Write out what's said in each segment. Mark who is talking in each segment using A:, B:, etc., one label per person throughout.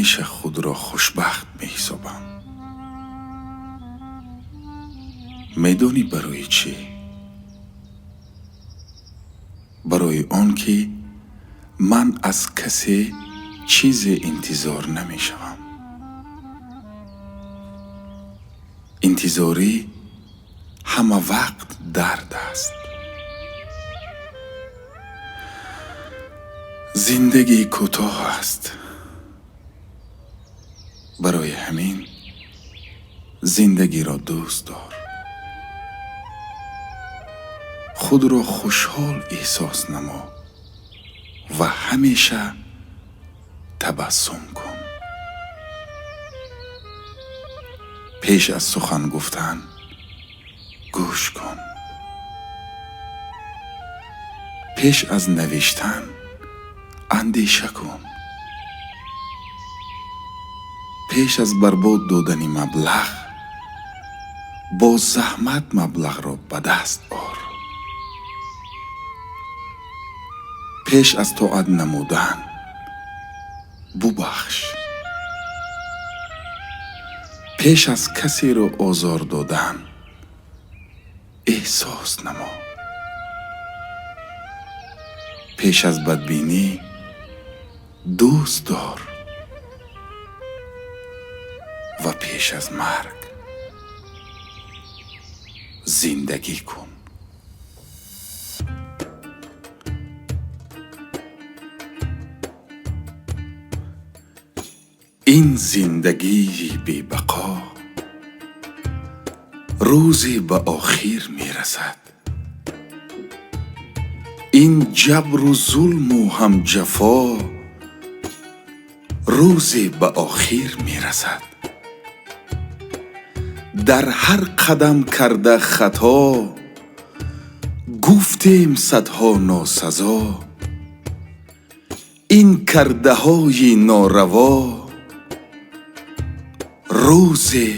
A: Ҳамеша худро хушбахт меҳисобам. Медонӣ барои чӣ? Барои он ки ман аз касе чизе интизор намешавам. Интизорӣ ҳама вақт дард аст. Зиндагӣ кӯтоҳ аст. Барои ҳамин зиндагиро дӯст дор. Худро хушҳол эҳсос намо ва ҳамеша табассум кун. Пеш аз сухан гуфтан гӯш кун. Пеш аз навиштан андеша кун. Пеш аз барбод додани маблағ бо заҳмат маблағро ба даст ор. Пеш аз тоат намудан бубахш. Пеш аз касеро озор додан эҳсос намо. Пеш аз бадбинӣ дӯст дор ва пеш аз марг зиндагӣ кун. Ин зиндагии бебақо рӯзе ба охир мерасад. Ин ҷабру зулму ҳам ҷафо рӯзе ба охир мерасад. Дар ҳар қадам карда хато гуфтем садҳо носазо. Ин кардаҳои нораво рӯзе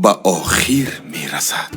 A: ба охир мерасад.